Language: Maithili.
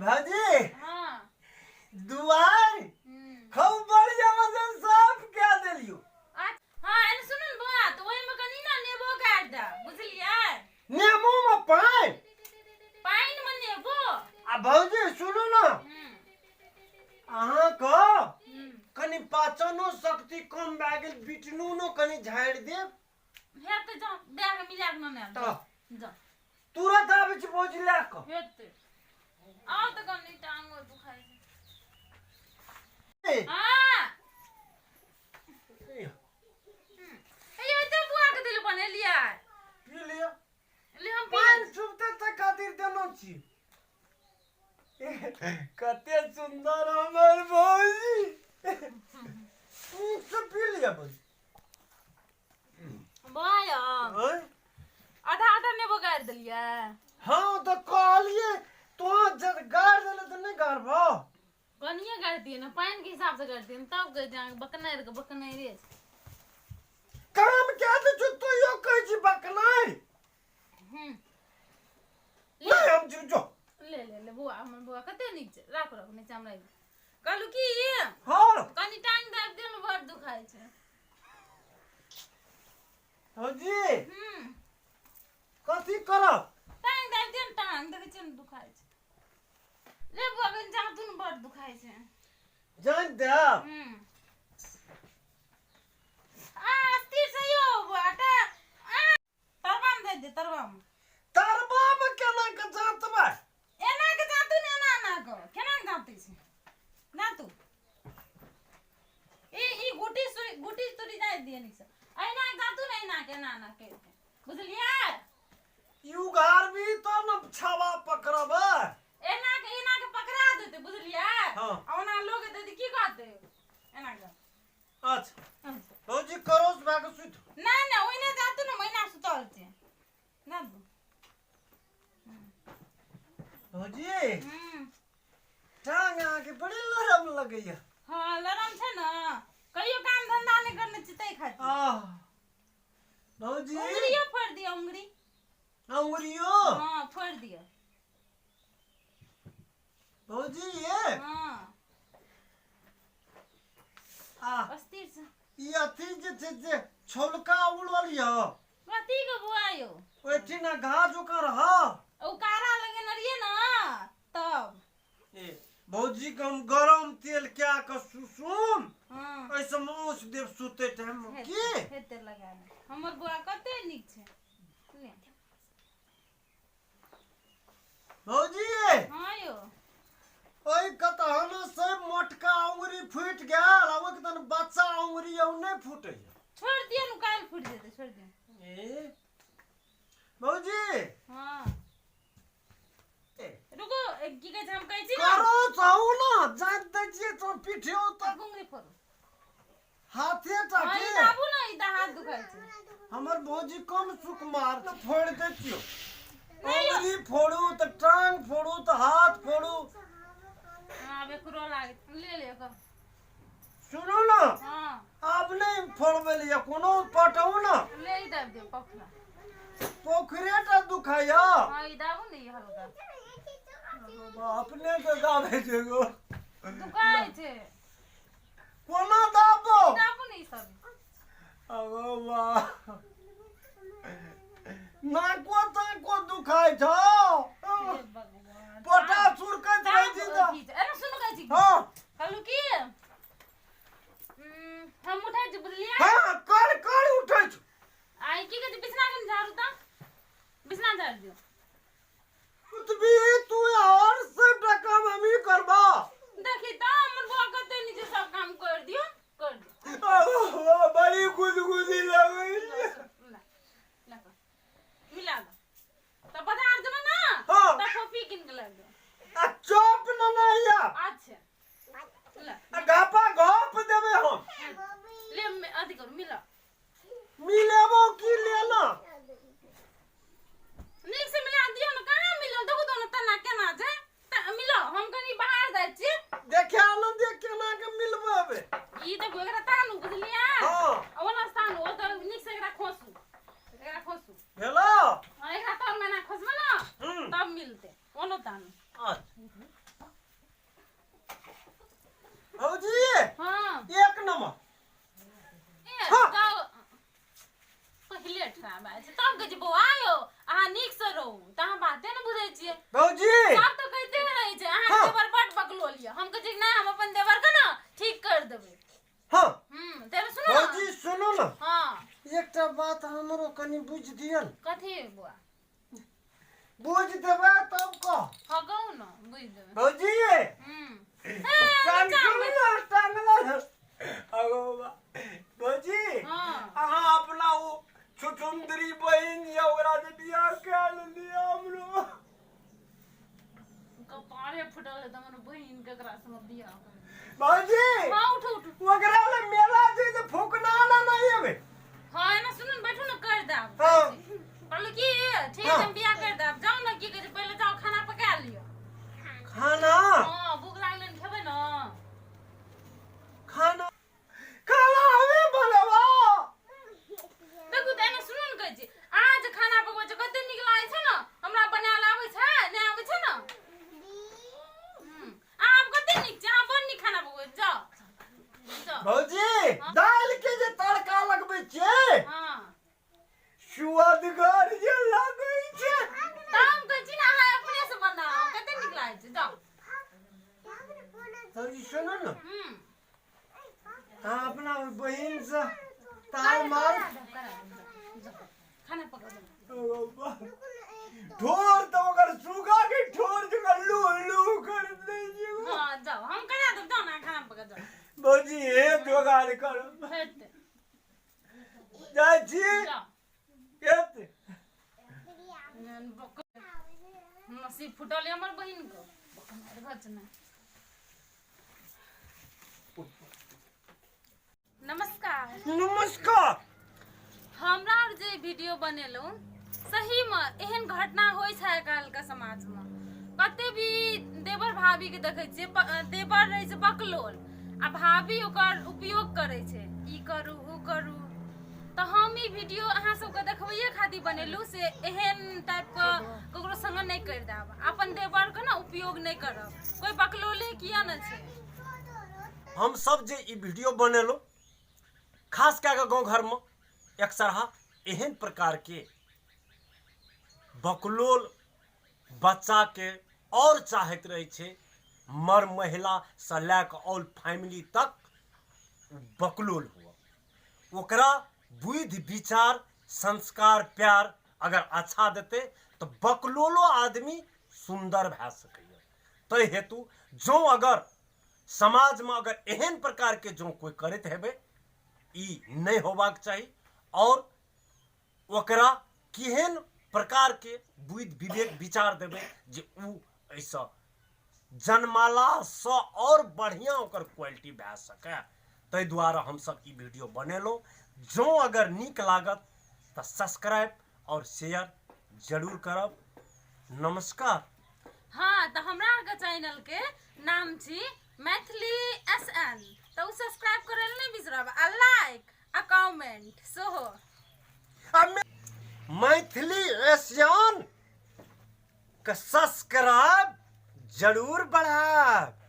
भाजी हाँ दुआर खूब बढ़िया मतलब साफ कए देलियो। हाँ, एने सुनू ने बौआ, तऽ ओहिमे कनि ने नेबो गाड़ि दे, बुझलियै? नेबो में पानि? पानि मे नेबो। आ भौजी सुनू ने, अहाँके कनि पाचनो शक्ति कम भए गेल, बिटनूनो कनि झाड़ि देब। हेतै, जाउ दए के मिला के नेने आयब। तऽ जाउ। तुरंत आबै छी भौजी लए कऽ। हेतै, आउ तऽ कनि टांगो दुखाइ छै। ए, हाँ। ए, ए, एते बुआ के दिल बनेलियै। पी लिअ। ले, हम पी पानि चुपते तै खातिर देनो छी। कते सुंदर हमर भौजी, नीक से पी लिअ भौजी। बौआ यौ। आँय? आधा आधा नेबो गाड़ि देलियै। हाँ, तऽ कहलियै तो जब गाड़ि देले तऽ नहि गाड़बो? कनिये गाड़ि दियै ने, पानि के हिसाब से गाड़ि दियै ने, तब कहै छै अहाँके बकनारि के बकनाइरे छै। काम क्या दै छौ तो यो कहै छी बकनाइ। नहि, हम जो जो। ले ले ले बौआ, हमर बौआ कते नीक छै। राखू राखू, नीचा मे राखि। कहलू की? हाँ। कनि टांग दाबि दियौ ने, बड़ दुखाइ छै। भौजी। कथी करब? टांग दाबि दियौ ने, टांग देखै छियै ने दुखाइ छै। ले बौआ, कनि जातू ने, बड़ दुखाइ छै। जान देब। आ स्थिर से यौ बौआ, टा आ तरबा मे दे दे, तरबा मे। तरबा मे केना के जातबै? एना के जातू ने, एना एना के केना के जातै छै जातू। ई ई गुटी सुई गुटी तुरी जाय दिए नीक से। एना के जातू ने, एना के, एना एना के, बुझलियै? ई उघारबी तो न छावा पकड़बै। एना के, एना के पकड़ा देतै, बुझलियै? हाँ। आ ओना लोग देतै की कहतै एना के। अच्छा भौजी, करोस भए कऽ सुति। नहि नहि, ओहिने जातू ने, महीना सुतल छै ना। भौजी, टांग अहाँके बड़ी लरम लगैया। हाँ, लरम छै ने, कहियो काम धंधा नहि करने छी तै खातिर। आह भौजी। उंगलियो फोड़ि दिअ, उंगली। अंगुरियो? हाँ, फोड़ि दिअ। भौजी ये। हाँ। आ अस्थिर से ई अथी जे छै जे छौलका उड़ल यऽ। कथी के बुआ यौ? ओहिठिना घा जोका रह। ओ कारा लगेने रहियै ने तब। ए भौजी के हम गरम तेल कए कऽ सुसुम एहिसँ माउस देब सुते टाइम मे की। हेतै, लगा दे। हमर बुआ कते नीक छै। ले। भौजी। हाँ यौ। ओहि कतहनो से मोटका अंगुरी फूटि गेल आ ओहि तन बच्चा अंगुरी यौ नहि फूटै। छोड़ दियौ ने, काल्हि फूटि जेतै, छोड़ दियौ। ए भौजी। हाँ। ए, रुको, ए, की कहै छै, हम कहै छी ने। करो चाहू ने, जानि दै छियै तो पीठियो तऽ गुंगरी फोड़ू। हाथे टा हाँ, के ई दाबू ने, ई हाथ दुखाइ छै। हमर भौजी कम सुकुमार तऽ फोड़ि दै छियौ। अंगुरी फोड़ू तऽ टांग फोड़ू तऽ हाथ फोड़ू। हाँ, आब एकरो लागत, ले ले एकर। सुनू ने। हाँ। आब नहि फोड़बै लिअ कोनो, पटाउ ने। ले, ई दाबि दियौ पखरा। पोखरे टा दुखाइया। हाँ, ई दाबू ने, ई हल्का। अपने से दाबै छै गो। दुखाइ छै। कोना दाबो? दाबू ने ई सब। अगो वाह, नाको ताको दुखाइ छौ। हे भगवान। पोटा सुरकैत रहै छी तऽ। अथी छै। एना सुन, कहै छी। हाँ। कहलू की, हम उठै छी, बुझलियै? हाँ, कर कर, उठै छौ। आ ई की कहै छै, बिछना के झाड़ू तऽ बिछना झाड़ि दियौ। सुतबी तू और सबटा काम हमही करबा। देखी तऽ हमर बौआ कते नीचे, सब काम कर दियौ, कर दियौ। अगो, बड़ी गुदगुदी लगै छै। ला, ला कर। मिला दो तऽ बाजार जेबै ने। हाँ। तऽ कॉफी कीन के लाबि दियौ। आ चॉप न या। अच्छा, ला। आ घापा घाप देबै हम। ले, अथी करू, मिला। मिलेबो की लेना? नीक से मिला दियौ ने। कहाँ मिलल? देखू तो ने तना केना छै। मिलो, हम कनि बाहर जाइ छी। देखे न दे केना के मिलबेबै। ई देखू, एकरा तानू, बुझलियै? हाँ। आ ओना तानू, ओ तऽ नीक से एकरा खोसू, एकरा खोसू। भेलो? हाँ, एकरा तर में एना खोसबै ने, तब मिलतै। ओनो तानू। अच्छा। खराब भए जाइ छै। तब कहै छै बौआ यौ अहाँ नीक से रहू, तऽ अहाँ बाते ने बुझै छियै। भौजी सब तऽ कहिते रहै छै अहाँ देवर बड बकलोल यऽ। हम कहै छियै नहि, हम अपन देवर के ने ठीक कर देबै। तब सुनू ने। भौजी सुनू ने। एकटा बात हमरो कनि बुझि दिअ ने। कथी बौआ? बुझि देबै तब कह। हँ कहू ने, बुझि देबै। भौजी टांगल ने, टांगल ने। अगो बा। भौजी अहाँ अपना ओ छुछुंदरी बहिन या ओकरा से बियाह कए लेलियै हमरो। कपारे फुटल है तऽ हमर बहिन केकरा संग बियाह कर। भौजी हाँ उठू उठू। ओकरा ले मेला छै तऽ फूकना ना नहीं अबे। हाँ एना सुनू ने, बैठू ने कर देब। कहलु की ठीक छै, हम बियाह कर देब। जाउ ने, की कहै छै, पहिले जाउ खाना पका लिअ। खाना? हाँ भूख लागलै ने, खेबै ने। खाना खाना हमे बनेबा। देखू तऽ एना सुनू ने, कहै छी अहाँ जे खाना पकबै छै कते नीक लागै छै ने, हमरा बनायल आबै छै नहि आबै छै ने। अहाँ कते नीक छै, अहाँ बड़ नीक खाना पकबै छी। जाउ जाउ। भौजी दालि के जे तड़का लगबै छियै सुअदगर जे लगै छै। तऽ हम कहै छी ने अहाँ अपने से बनाउ, कते नीक लागै छै। जाउ। भौजी सुनू ने, अहाँ अपना बहिन से ताल मार खाना पका दो। ठोर तऽ ओकर सुगा के ठोर जकाँ लू लू कर दै छै। हाँ जाओ, हम करा देब, जाओ ना खाना पका जाओ। भौजी हे जोगाड़ करू। हेतै। जाइ छी। जाओ। हेतै। नसीब फुटल है हमर बहिन के। घच नहि। नमस्कार। नमस्कार। हमरा आर जे वीडियो बनेलहुँ, सहीमे एहन घटना होइ छै आइ काल्हिके समाजमे। कते भी देवर भाभीके देखै छियै, देवर रहै छै बकलोल आ भाभी ओकर उपयोग करै छै, ई करू ओ करू। तऽ हम ई वीडियो अहाँ सबके देखबैये खातिर बनेलहुँ से एहन टाइपके ककरो संग नहि करि देब, अपन देवरके ने उपयोग नहि करब, कोइ बकलोले किया ने छै। हम सब जे ई वीडियो बनेलहुँ, खास कए कऽ गाँव घरमे एकसरहा एहन प्रकारके बकलोल बच्चाके आओर चाहैत रहै छै, मर महिलासँ लए कऽ ऑल फैमिली तक बकलोल हुअ, ओकरा बुद्धि विचार संस्कार प्यार अगर अच्छा देतै तऽ बकलोलो आदमी सुन्दर भए सकैए। ताहि हेतु जँ अगर समाजमे अगर एहन प्रकारके जँ कोइ करैत हेबै, ई नहि होबाक चाही आओर ओकरा केहन प्रकारके बुद्धि विवेक विचार देबै जे ओ एहिसँ जनमालासँ आओर बढ़िआँ ओकर क्वालिटी भए सकै। ताहि दुआरे हमसब ई वीडियो बनेलहुँ। जँ अगर नीक लागत तऽ सब्सक्राइब आओर शेयर जरूर करब। नमस्कार। हाँ तऽ हमरा आरके चैनल के नाम छी मैथिली एस एन, तऽ ओ सब्सक्राइब करै लए नहि बिसरब आ लाइक आ कमेंट सेहो। आ मैथिली एशियन के सब्सक्राइब जरूर बढ़ायब।